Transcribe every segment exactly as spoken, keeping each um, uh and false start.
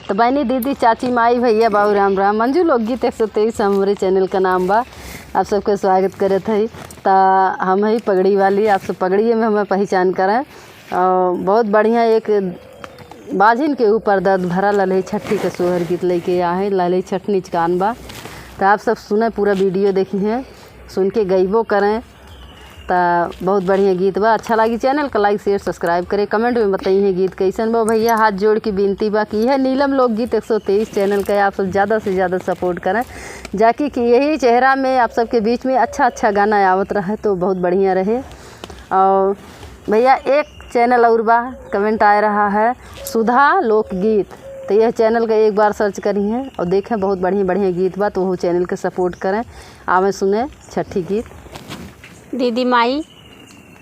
तो बहनी, दीदी, चाची, माई, भैया, बाऊ, राम राम। मंजू लोकगीत एक सौ तेईस हमरे channel का नाम बा। आप सबके स्वागत करत हई। त हम हई पगड़ी वाली, आप सब पगड़िए में हमें पहचान करें। और बहुत बढ़िया एक बाझिन के ऊपर दर्द भरा ललही छठी के सोहर गीत लेके आए हैं। ललही छठ निचकान बा। त आप सब सुने, पूरा video देखी हैं, सुन के गइबो करें। त बहुत बढ़िया गीत बा। अच्छा लागी channel का like, share, subscribe करें। Comment में बताई हैं गीत कैसन बा। भैया, हाथ जोड़ के विनती बा कि यह नीलम लोकगीत एक सौ तेईस channel का आप सब ज़्यादा से ज़्यादा support करें, जाकि कि यही चेहरा में आप सबके बीच में अच्छा अच्छा गाना आवत रहे तो बहुत बढ़िया रहे। और भैया, एक channel और बा, comment आ रहा है, सुधा लोकगीत। तो यह channel का एक बार search करी हैं और देखें, बहुत बढ़िया बढ़िया गीत बा, तो वो channel के support करें। आवे सुने छठी गीत। दीदी, माई,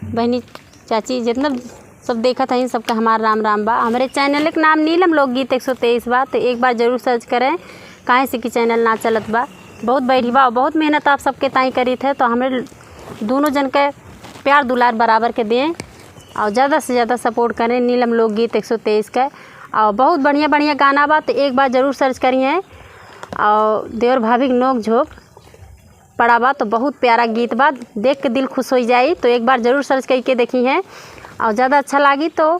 बहनी, चाची, जितना सब देखत हईं, सबका हमार राम राम बा। हमरे channel के नाम नीलम लोकगीत एक सौ तेईस बा, तो एक बार जरूर search करें, काहे से कि channel ना चलत बा। बहुत बैठी बा और बहुत मेहनत आप सबके ताईं करीत है, तो हमरे दोनों जन के प्यार दुलार बराबर के दें और ज़्यादा से ज़्यादा support करें नीलम लोकगीत एक सौ तेईस के। और बहुत बढ़िया बढ़िया गाना बा, तो एक बार जरूर search करिए। और देवर भाभी के नोक झोंक पड़ा बा, तो बहुत प्यारा गीत बा, देख के दिल खुश हो जाई। तो एक बार जरूर search करके देखी हैं और ज़्यादा अच्छा लागी तो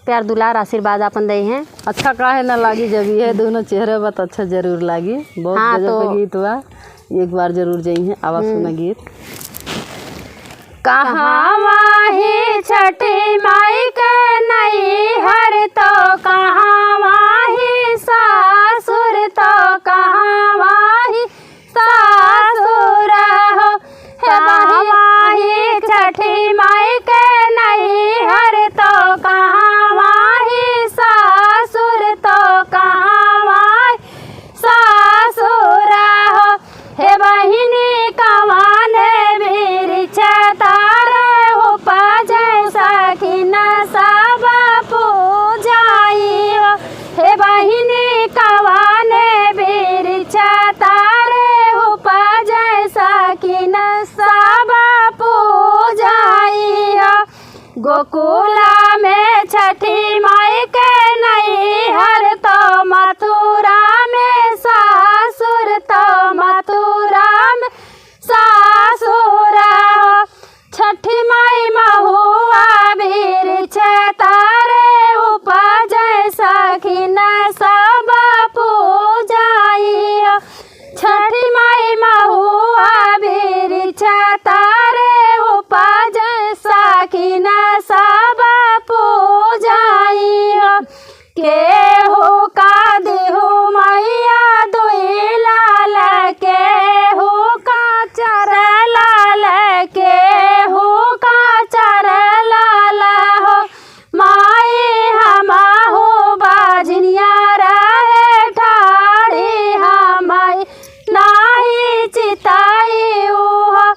प्यार दुलार आशीर्वाद आपन दे हैं। अच्छा काहे ना लागी, जब ये दोनों चेहरे बा तो अच्छा जरूर लागी। बहुत हाँ, गजब तो के गीत बा, एक बार जरूर जाई हैं। आवा हम्म। सुना गीत। कहाँ वाही छठी माई के नैहर तो कहाँ वाही सासुर तो कहाँ वाही सासुर हो। हे कहाँ बहिनी। वाही छठी माई के नैहर तो कहाँ वाही सासुर तो कहाँ वाही सासुर हो। हे बहिनी कवन वृक्ष तारे उपजे सखिन सब पूजाई हो। हे बहिनी कवन वृक्ष तारे उपजे सखिन सब पूजाई हो। गोकुला में छठी माई के नैहर तो मथुरा में सासुर तो मथुरा में सासुर हो। छठी माई महुआ वृक्ष तारे उपजे सखिन सब पूजाई हो। छठी माई महुआ वृक्ष तारे उपजे सखिन सब पूजाई हो। केहू का दिहु मैया दुई लाल, केहू का चार लाल, केहू का चार लाल हो। माई हमहू बाझिनिया रहे ठाड़ी, हमई नाही चिताई उहो।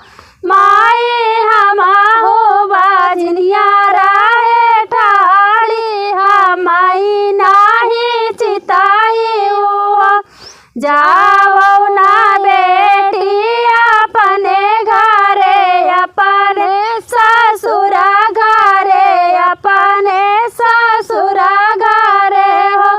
माई हमहू बाझिनिया रहे ठाड़ी, हमई नाही चिताई उहो। जाओ ना बेटी अपने घरे, अपने ससुर घरे, अपने ससुर घरे हो।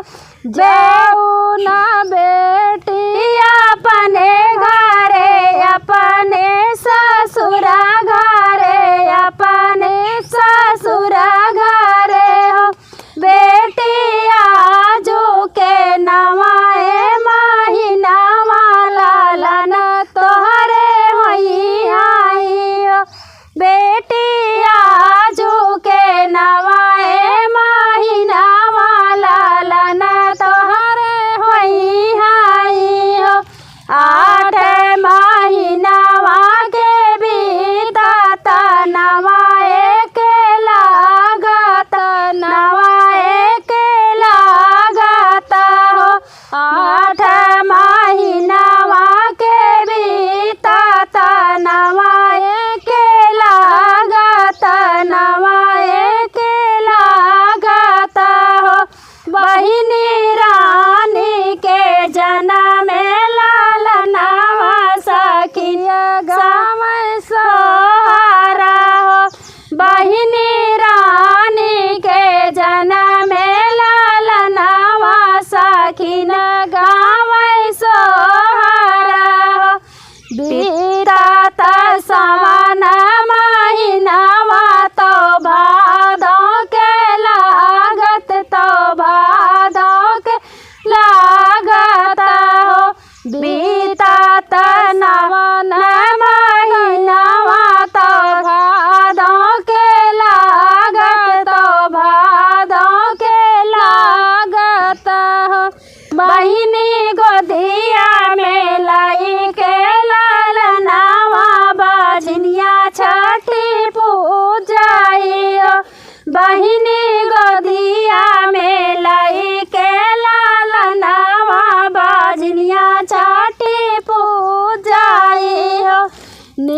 जाओ ना बेटी अपने घरे, अपने ससुर घरे, अपने ससुर घरे हो। बेटी आजू के नवाए महीनावा लालन तोहरे होई आई हो। बेटी आजू के नवाए महीनावा लालन तोहरे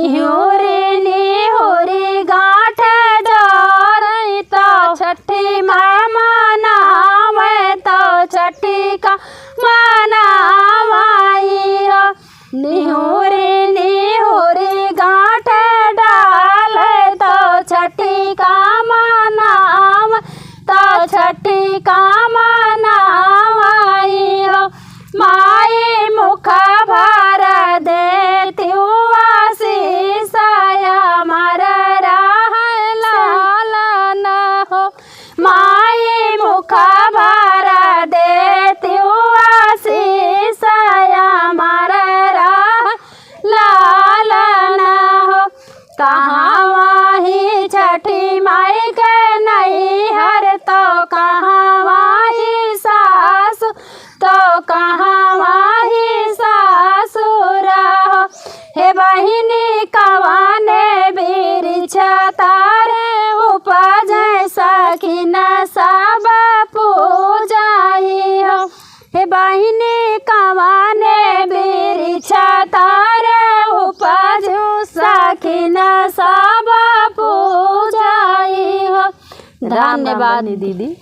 निहुरी निहुरी गाँठ जोरई तो छठी माई मनावई तो छठी का मनावई हो। निहुरी निहुरी गाँठ डालई तो छठी का मनावई तो छठी का मनावई हो। माई मुख भर देतिउ आशीष अमर रहई लालन हो। माई मुख भर देतिउ आशीष अमर रहई लालन हो। कहाँ वही छठी माई के नैहर तो कहाँ वही सासु तो कहाँ वही सासुर हो। हे बहिनी कवने बिरिछ तारे उपजै सखिन सब पूजई हो। हे बहिनी कवने बिरिछ तारे उपजै सखिन सब पूजई हो। राम राम धन्यवाद। बहिनी दीदी।